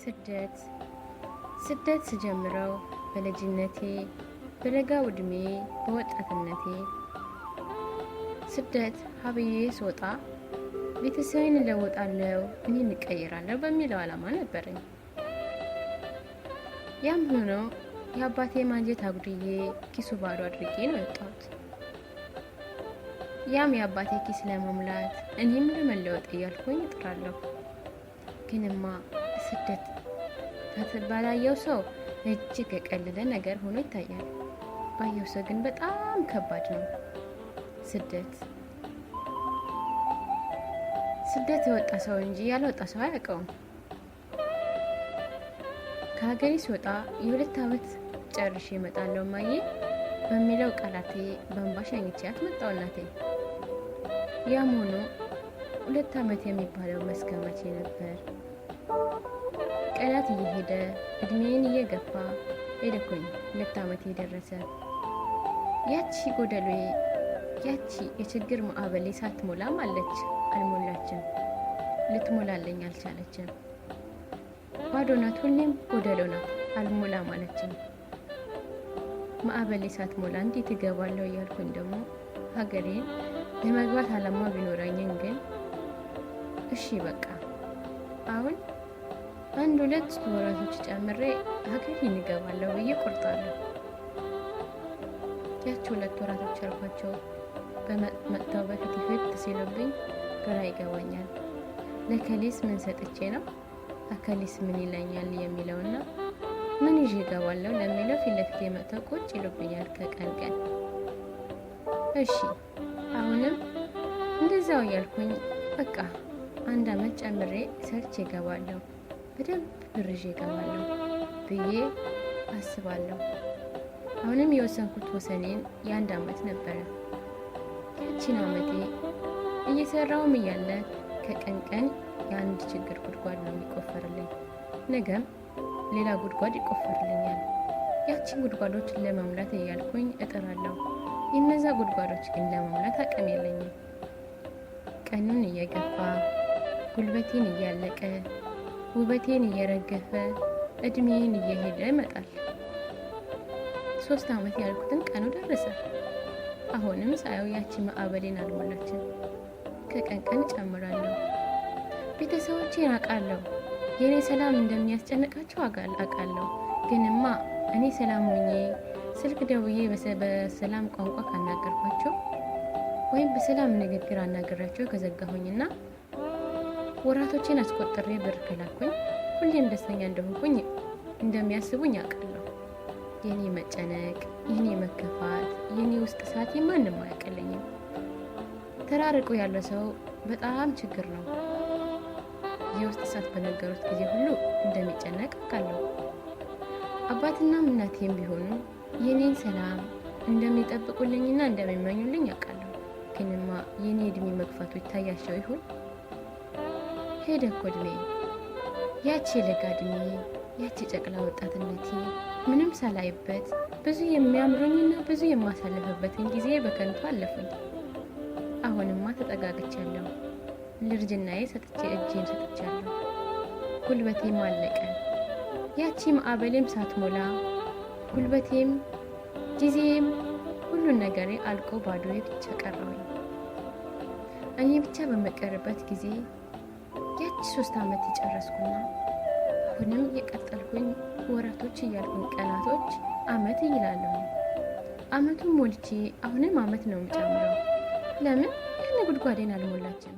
ስደት ስደት ስጀምረው በልጅነቴ፣ በለጋው ዕድሜ፣ በወጣትነቴ ስደት ሀብዬ ስወጣ ቤተሰቤን እለውጣለሁ፣ እኔን እቀይራለሁ በሚለው ዓላማ ነበረኝ። ያም ሆኖ የአባቴ ማንጀት አጉድዬ ኪሱ ባዶ አድርጌ ነው የወጣሁት። ያም የአባቴ ኪስ ለመሙላት እኔም ለመለወጥ እያልኩኝ እጥራለሁ። ግንማ ስደት ባላየው ሰው እጅግ የቀለለ ነገር ሆኖ ይታያል። ባየው ሰው ግን በጣም ከባድ ነው። ስደት ስደት የወጣ ሰው እንጂ ያልወጣ ሰው አያውቀውም። ከሀገሬ ስወጣ የ2 ዓመት ጨርሼ እመጣለሁ እማዬ በሚለው ቃላቴ በእንባ ሸኝቻት መጣሁ እናቴ። ያም ሆኖ 2 ዓመት የሚባለው መስከመቼ ነበር። ቀናት እየሄደ እድሜን እየገፋ ሄደኩኝ። 2 ዓመት የደረሰ ያቺ ጎደሎዬ ያቺ የችግር ማዕበሌ ሳትሞላም አለች። አልሞላችም፣ ልትሞላልኝ አልቻለችም። ባዶ ናት፣ ሁሌም ጎደሎ ናት፣ አልሞላም አለችኝ። ማዕበሌ ሳትሞላ እንዴት እገባለሁ እያልኩኝ ደግሞ ሀገሬን ለመግባት አላማ ቢኖረኝም ግን እሺ በቃ አሁን 1-2 ወራቶች ጨምሬ ሀገሬን እገባለሁ ብዬ ቆርጣለሁ። ያቺ 2 ወራቶች ያልኳቸው በመጥተው በፊት ይፈት ሲሉብኝ ግራ ይገባኛል። ለከሊስ ምን ሰጥቼ ነው አከሊስ ምን ይለኛል የሚለውና ምን ይዤ እገባለሁ ለሚለው ፊት ለፊት መጥተው ቁጭ ይሉብኛል ከቀን ቀን። እሺ አሁንም እንደዛው እያልኩኝ በቃ 1 ዓመት ጨምሬ ሰርቼ እገባለሁ፣ በደንብ ብር ይዤ እገባለሁ ብዬ አስባለሁ። አሁንም የወሰንኩት ወሰኔን የ1 ዓመት ነበረ። ያቺን ዓመቴ እየሰራሁም እያለ ከቀን ቀን የአንድ ችግር ጉድጓድ ነው የሚቆፈርልኝ። ነገም ሌላ ጉድጓድ ይቆፈርልኛል። ያቺን ጉድጓዶች ለመሙላት እያልኩኝ እጥራለሁ። የነዛ ጉድጓዶች ግን ለመሙላት አቅም የለኝም። ቀኑን እየገፋ ጉልበቴን እያለቀ ውበቴን እየረገፈ እድሜን እየሄደ ይመጣል። 3 ዓመት ያልኩትን ቀኑ ደረሰ። አሁንም ሳየው ያቺ ማዕበሌን አልሞላችም። ከቀን ቀን እጨምራለሁ። ቤተሰቦቼን አውቃለሁ። የኔ ሰላም እንደሚያስጨንቃቸው አውቃለሁ። ግንማ እኔ ሰላም ሆኜ ስልክ ደውዬ በሰላም ቋንቋ ካናገርኳቸው ወይም በሰላም ንግግር አናገራቸው ከዘጋሁኝና ወራቶቼን አስቆጥሬ ብር ከላኩኝ ሁሌም ደስተኛ እንደሆንኩኝ እንደሚያስቡኝ አውቃለሁ። የኔ መጨነቅ፣ የኔ መከፋት፣ የኔ ውስጥ እሳት ማንም አያውቅልኝም። ተራርቆ ያለ ሰው በጣም ችግር ነው። የውስጥ እሳት በነገሩት ጊዜ ሁሉ እንደሚጨነቅ አውቃለሁ። አባትና እናቴም ቢሆኑ የኔን ሰላም እንደሚጠብቁልኝና እንደሚመኙልኝ አውቃለሁ። ግንማ የኔ እድሜ መግፋቱ ይታያቸው ይሆን? ሄደ እኮ እድሜ፣ ያቺ ለጋ እድሜ፣ ያቺ ጨቅላ ወጣትነቴ ምንም ሳላይበት ብዙ የሚያምሩኝና ብዙ የማሳልፍበትን ጊዜ በከንቱ አለፉኝ። አሁንማ ተጠጋግቻለሁ። ለእርጅናዬ ሰጥቼ እጄን ሰጥቻለሁ። ጉልበቴም አለቀ። ያቺ ማዕበሌም ሳትሞላ ጉልበቴም ጊዜም ሁሉን ነገሬ አልቆ ባዶዬ ብቻ ቀረሁኝ። እኔ ብቻ በመቀርበት ጊዜ ያቺ 3 ዓመት የጨረስኩና አሁንም የቀጠልኩኝ ወራቶች እያልኩኝ ቀናቶች አመት እይላለሁ። አመቱን ሞልቼ አሁንም አመት ነው የምጨምረው። ለምን? ያን ጉድጓዴን አልሞላችም።